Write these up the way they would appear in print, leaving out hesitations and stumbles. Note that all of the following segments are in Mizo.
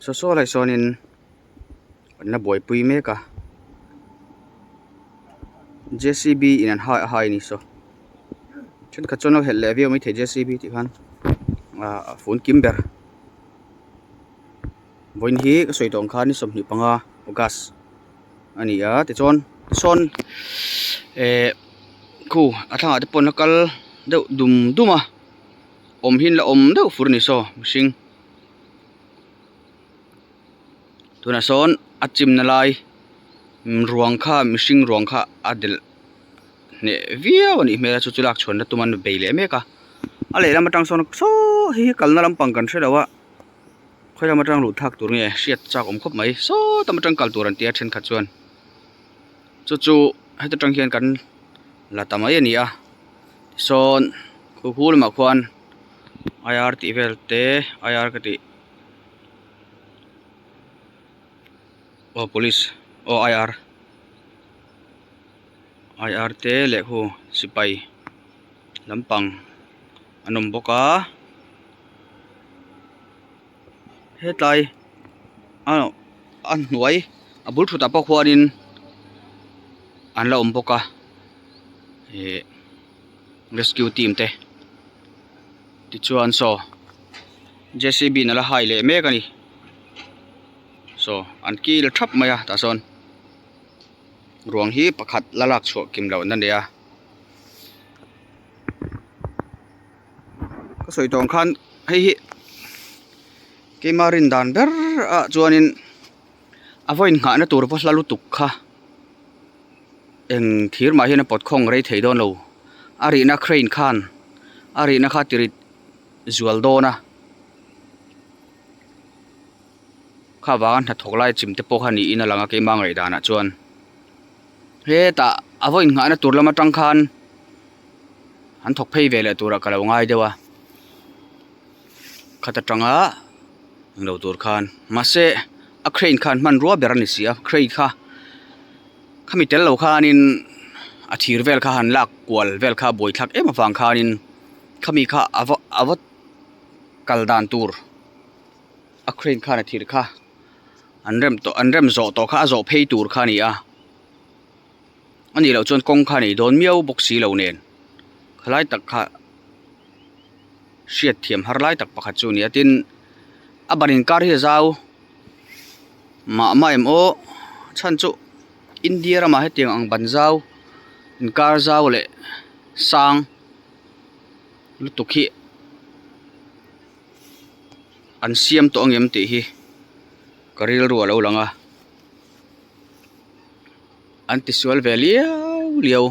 Saw saw lai sawnin an la buaipui mek a J C B in an hai a hai a ni saw thenkhat chuan an lo helh leh viau maithei J C B tih khan ah a fun kim ber vawiin hi ka sawi tawh ang khan ni 25 august a ni a tichuan tisawn eh khu a thlangah te pawh an la kal deuh dum dum a awm hi an la awm deuh fur a ni saw mihring. Tunah sawn a chimna lai ruang kha mihring ruang kha a delh hneh viau a nih hmel a chu chu lak chhuanna tum an bei leh mek a a lehlam atang sawn saw hei hi kalna lampang kan hrelo a khawi lam atang luh thlak tur nge hriat chak awm khawp mai saw tam atang kal tur an tia thenkhat chuan chu chu heta tang hian kan la ta mai a ni a tisawn khu khu lamah khuan I R tih vel te I R ka tih aw police aw I R I R te leh khu sipai lampang an awm bawk a hetlai a hnuai a bul thut ah pawh khuanin an la awm bawk a ihh rescue team te tichuan saw J C B in a la hai leh mek a ni saw an kil thap mai a tah sawn ruang hi pakhat la lak chhuah kim loh na nia ka sawi tawng khan hei hi keima rin dan ber ah chuanin a vawiin nghahna tur va hla lutuk kha. Eng thir mah hian a pawt khawng rei thei dawn lo. A rihna crane khan a rihna kha tirit zual dawn a. Kha vanga hnathawk lai chim te pawh kha niin a lang a keimah ngaihdanah chuan. Hetah a vawiin nghahna tur lam atang khan an thawk phei ve leh turah ka lo ngai deuh a. Khat atanga englo tur khan mahse a crane khan hmanrua ber a ni si a crane kha khami tel lo khanin a thir vel kha han lak kual vel kha buai thlak em avang khanin khami kha a va a va kal dan tur a crane khan a thir kha an rem tawh an rem zawh tawh kha a zawh phei tur kha a ni a anih loh chuan kawng kha a nei dawn miau bawk si lo nen khalai tak kha. Hriat thiam har lai tak pakhat chu a ni a tin a ban inkar hi a zau mah mah em aw chhan chu India ramah hetiang ang ban zau inkar zau leh sang lutuk hi an siam tawh ang em tih hi ka rilru a lo lang a an tisual ve liau liau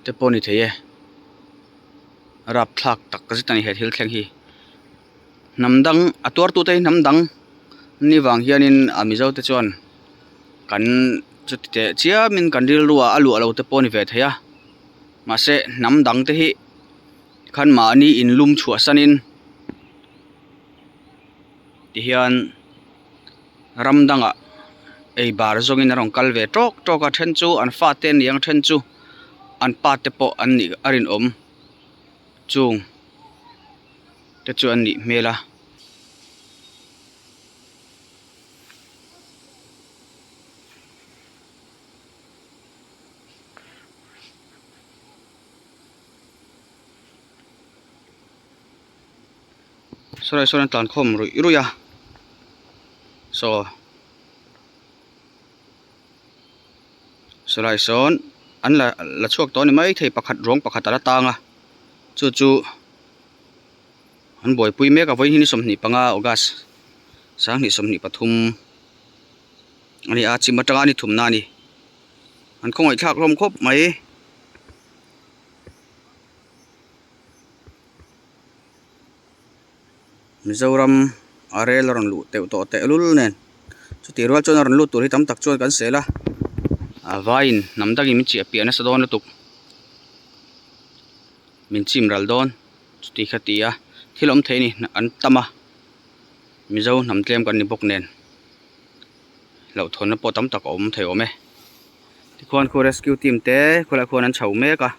te pawh a ni thei e. Rapthlak tak zet a ni he thil thleng hi hnam dang a tuar tute hi hnam dang ni vang hianin a mizo te chuan kan chuti teh chiamin kan rilru ah a luah lo te pawh a ni ve thei a mahse hnam dang te hi khan mahni in lum chhuah sanin tihian ram dangah ei bar zawngin a rawn kal ve tawk tawk a then chu an fate a ni ang then chu an pa te pawh an nih a rinawm chung te chu an nih hmel a. Sawlai sawn an tlan khawm ruih ruih a saw sawlai sawn an la la chhuak tawh a ni maithei pakhat ruang pakhat a la tang a chu chu an buaipui mek a vawiin hi ni 25 august 2023 a ni a chim atanga ni thumna a ni an khawngaihthlak hlawm khawp mai. Mizoram a rel a rawn luh teuh tawh tehlul nen chutih rual chuan a rawn lut tur hi tam tak chuan kan sel a a vaiin hnam dangin min chiah piah nasa dawn lutuk min chim ral dawn chuti kha ti a thil awm thei a ni an tam a Mizo hnam tlem kan ni bawk nen hlauhthawnna pawh tam tak a awm thei awm e tikhuan khu rescue team te khawlai khuan an chho mek a.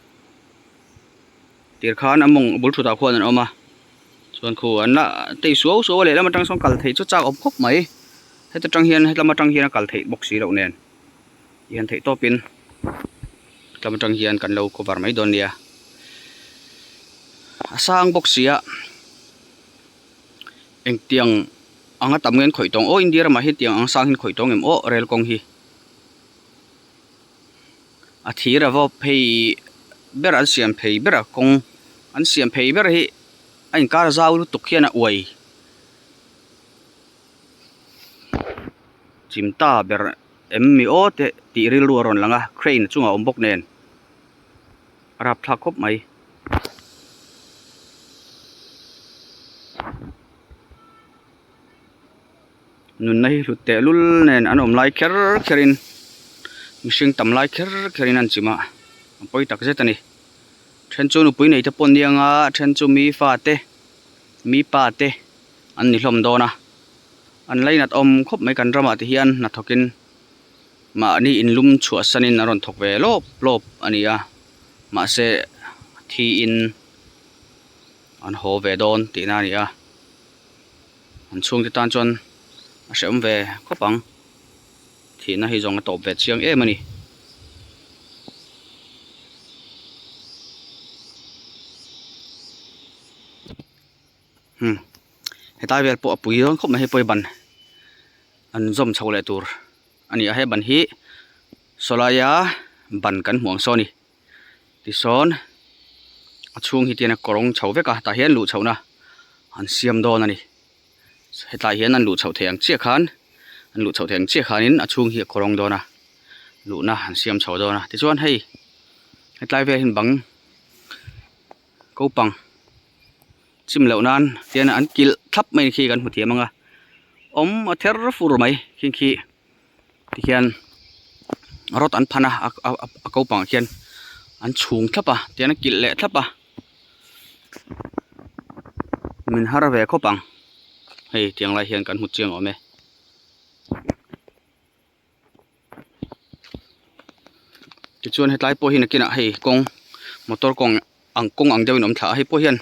Tir khan a mawng bul thutah khuan an awm a. Chuan khu an la tei suau suau a lehlam atang sawn kal theih chu chak awm khawp mai. Heta tang hian hetlama tang hian a kal theih bawk si loh nen tihian theih tawpin hetlama tang hian kan lo cover mai dawn nia. A sang bawk si a engtiang anga tam nge an khawih tawng aw India ramah hian tiang ang sang hi an khawih tawng em aw rel kawng hi. A thir a vaw phei ber an siam phei ber a kawng an siam phei ber hi a inkar zau lutuk hian a uai chim ta ber em mi aw te tih rilru a rawn lang a crane a chungah a awm bawk nen a rapthlak khawp mai. Nunna hi hlut teh lul nen an awm lai kher kher in mihring tam lai kher kher in an chim a a pawi tak zet a ni then chu nupui nei te pawh an ni ang a then chu mi fa te mi pa te an ni hlawm dawn a an lainat awm khawp mai kan ramah te hian hnathawk in mahni in lum chhuah san in an rawn thawk ve lawp lawp a ni a mahse thi in an haw ve dawn tihna a ni a. An chhungte tan chuan a hrehawm ve khawp ang. Thihna hi zawng a tawp ve chiang em a ni. Hmm hetlai vel pawh a pui dawn khawp mai hei pawh hi ban an zawm chho leh tur a ni a he ban hi sawlaia ban kan hmuh ang saw a ni. Tisawn a chhung hi tian a kawrawng chho vek a tah hian luh chhohna an siam dawn a ni hetlai hian an luh chhoh theih ang chiah khan an luh chhoh theih ang chiah khanin a chhung hi a kawrawng dawn a luhna an siam chho dawn a tichuan hei hetlai vel hian bang kopang chim loh nan tian an kilh thlap mai khi kan hmu thiam ang a awm a ther fur mai khing khi. Tihian rod an phan a a ko pangah khian an chhung thlap a tihian a kilh leh thlap a min har ve khawp ang hei tiang lai hian kan hmu chiang awm e. Tichuan hetlai pawh hi nakinah hei kawng motor kawng ang kawng ang deuhin a awm thla a hei pawh hian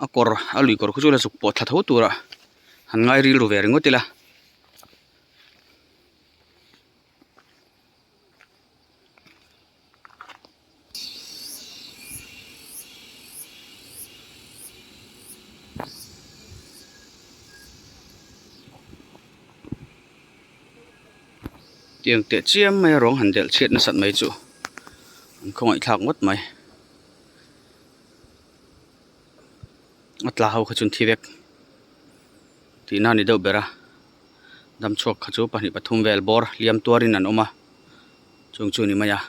a kawr a lui kawr khu chu la zuk pawh thla tho tura han ngai rilru ve ringawt ila. Tiang teh chiam mai a rawng han delh chhiat nasat mai chu an khawngaih thlak ngawt mai a tla ho kha chu an thi vek. Tihna a ni deuh ber a damchhuak kha chu pahnih pathum vel bawr hliam tuarin an awm a chung chu a ni mai a.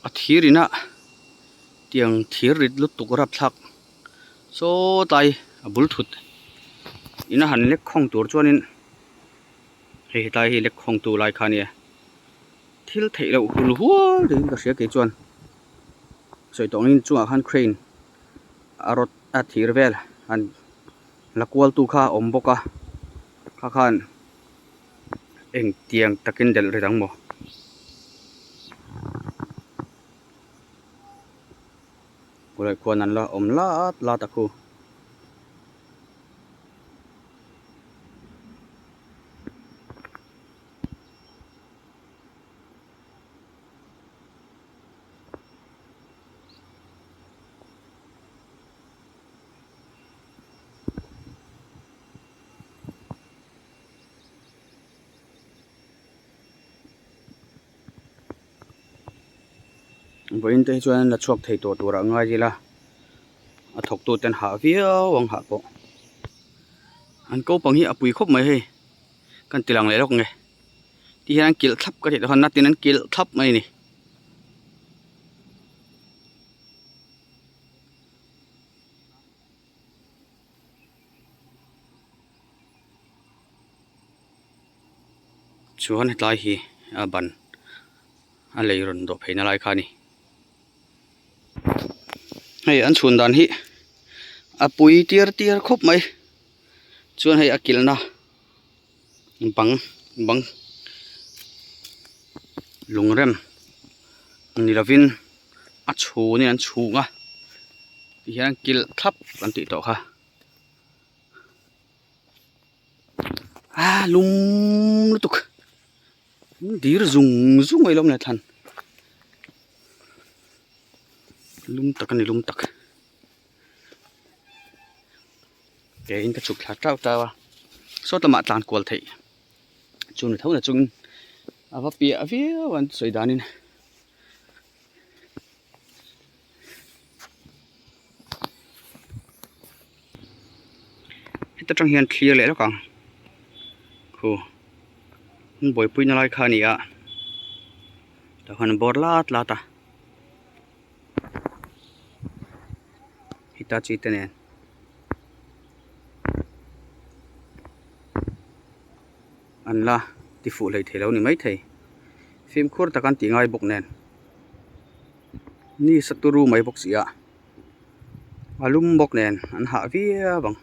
A thir inah tiang thir rit lutuk rapthlak saw tlai a bul thut ina han lek khawng tur chuanin hei hetlai hi lek khawng tu lai kha ania thil theih loh hul hual niin ka hria kei chuan sawi tawh angin chungah khan crane a rawt a thir vel han la kual tu kha a awm bawk a kha khan engtiang takin delh ri dang maw. Kulai khuan an la awm lat lat a khu. Vawiin te hi chuan an la chhuak thei tawh turah ngai ila a thawk tu ten hah viau ang hah pawh an ko pang hi a pui khawp mai hei kan ti lang leh lawk nge ti hian an kilh thlap ka tih te khan natin an kilh thlap mai a ni. Chuan hetlai hi a ban a lei rawn dawh phei na lai kha a ni. Hei an chhun dan hi a pui tiar tiar khawp mai chuan hei a kilhna. Bang bang lungrem ni lovin a chhun in an chhung a ti hian kilh thlap an tih tawh kha ah lum lutuk dir zung zung mai lawm le thlan lum tak a ni lum tak. Ke in ka chhuk thla tau tau a sawt lamah tlan kual theih chu ni tho na chungin a va piah viau an sawi danin heta tang hian thlir leh lawk ang khu an buaipui na lai kha a ni a tah khuan an bawr lat lat a. Hitachi te nen an la ti fuh hlei thei lo ni maithei fimkhur tak an tih ngai bawk nen ni sa turu mai bawk si a a lum bawk nen an hah viau ang.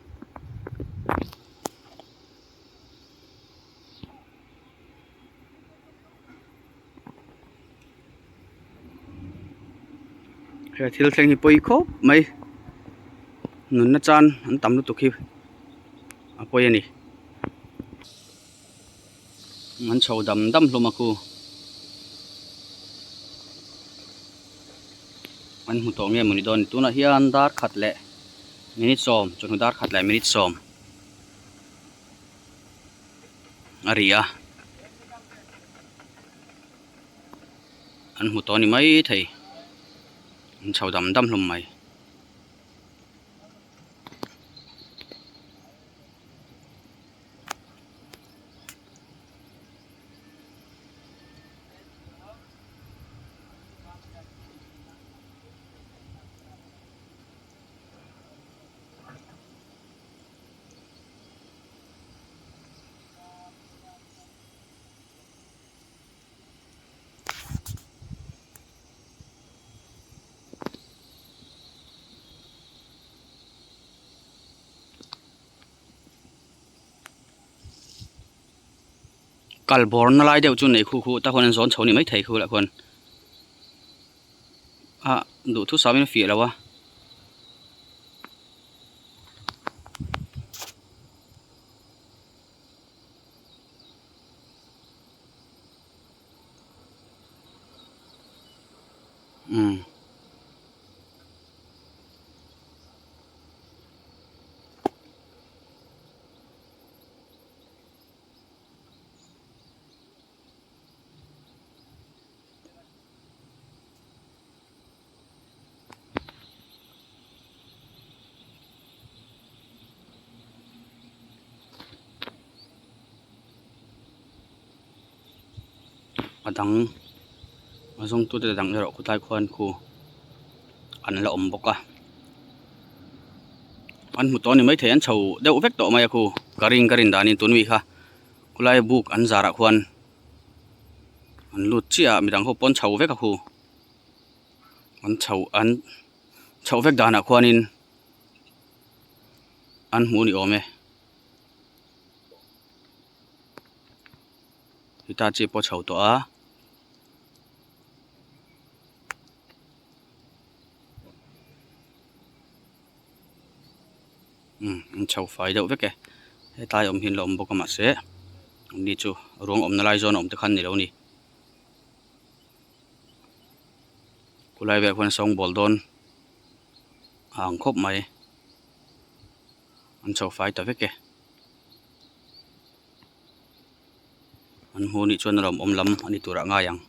He thil thleng hi pawi khawp mai nunna chan an tam lutuk hi a pawi a ni an chho dam dam hlawm a khu an hmu tawh nge mawni dawn ni tunah hian dar khat leh minute sawm chawhnu dar khat leh minute sawm. A ri a an hmu tawh a ni maithei an chho dam dam hlawm mai. Kal bawr na lai deuh chu nei khu khu tah khuan an zawn chho ni maithei khu lah khuan ah duhthusam in a fiah lo a. Umm. A dang a zawng tute dang erawh khawtlai khuan khu an la awm bawk a an hmu tawh a ni maithei an chho deuh vek tawh mai a khu ka ring ka rin danin tun mi kha khawlai buk an zarah khuan an lut chiah a midang ho pawh an chho vek a khu. An chho an chhoh vek danah khuanin an hmuh ni awm e. Hitachi pawh a chho tawh a. Umm an chho fai deuh vek e. Hetlai awm hi an la awm bawk a mahse ni chu ruang awmna lai zawn a awm te khan ni lo a ni. Khulai velah khuan sawngbawl dawn a ang khawp mai an chho fai ta vek e an hmuh anih chuan a lawmawm lam a ni turah ngai ang.